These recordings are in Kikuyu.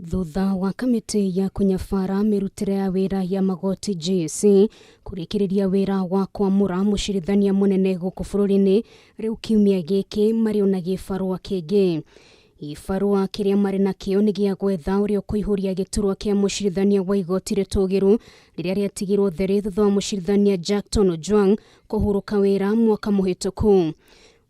Thutha wa kamĩtĩ ya kũnyabara mĩrutĩre ya wĩra ya magoti JSC kũrĩkĩrĩria wĩra wa kwamũra mũcirithania mũnene gũkũ bũrũri-inĩ, rĩu kiumia gĩkĩ marĩ ona gĩbarũa kĩngĩ. Gĩbarũa kĩrĩa marĩ nakĩo nĩ gĩa gwetha ũrĩa ũkũihũria gĩturwa kĩa mũcirithania wa igoti rĩtũgĩru rĩrĩa rĩatigirwo theri thutha wa mũcirithania Jackton Ojwang kũhurũka wĩra mwaka mũhĩtũku.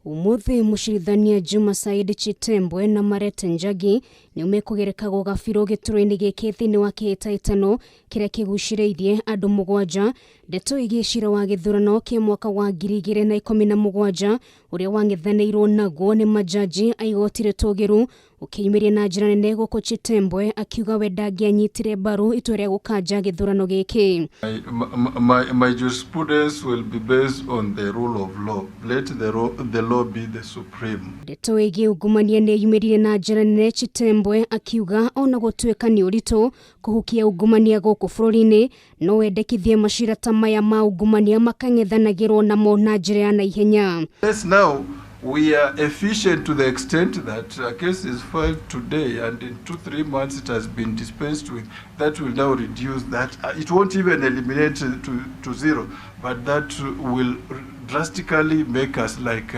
Umuthi mũcirithania Juma Said Chitembwe na Marete Njagi nĩo mekũgerekagwo gabirũ gĩturwa-inĩ gĩkĩ thĩinĩ wa kĩhĩtahĩtano kĩrĩa kĩgucĩrĩirie andũ 7. Ndeto ĩgiĩ cira wa gĩthurano kĩa mwaka wa 2017 ũrĩa wang'ethanĩirwo naguo nĩ majaji a igoti rĩtũgĩru ũkĩyumĩria na njĩra nene gũkũ Chitembwe akiuga we ndangĩanyitire mbaru itua rĩa gũkanja gĩthurano gĩkĩ. My jurisprudence will be based on the rule of law. Let the law be the supreme. Ndeto ĩgiĩ ungumania nĩ yumĩrire na njĩra nene Chitembwe akiuga ona gũtuĩka nĩ ũritũ kũhukia ungumania gũkũ bũrũri-inĩ, no wendekithie macira ta maya ma ungumania makang'ethanagĩrwo namo na njĩra ya naihenya. Yes, now we are efficient to the extent that a case is filed today and in 2-3 months it has been dispensed with. That will now reduce that. It won't even eliminate to zero, but that will drastically make us like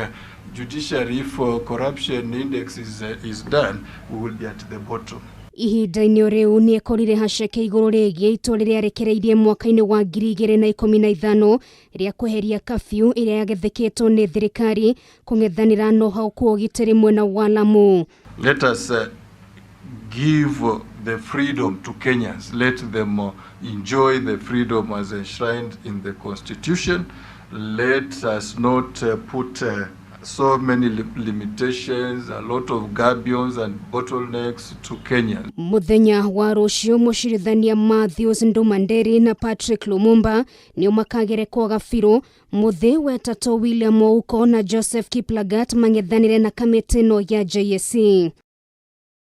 judiciary. If corruption index is done, we will be at the bottom. Ihinda-inĩ rĩu nĩ ekorire haceke igũrũ rĩgiĩ itua rĩrĩa arekereirie mwaka-inĩ wa 2015 rĩa kweheria kabiũ ĩrĩa yagetheketwo nĩ thirikari kũng'ethanĩra na ũhaũku wa ũgitĩri mwena wa Lamu. Let us give the freedom to Kenyans. Let them enjoy the freedom as enshrined in the Constitution. Let us not put so many limitations, a lot of gabions and bottlenecks to Kenyans. Muthenya wa rũciũ mũcirithania Matthews Ndumanderi na Patrick Lumumba nĩo makagerekwo gabirũ. Mũthĩ wetatũ William Ouko na Joseph Kiplagat mang'ethanĩre na kamĩtĩ ĩno ya JSC.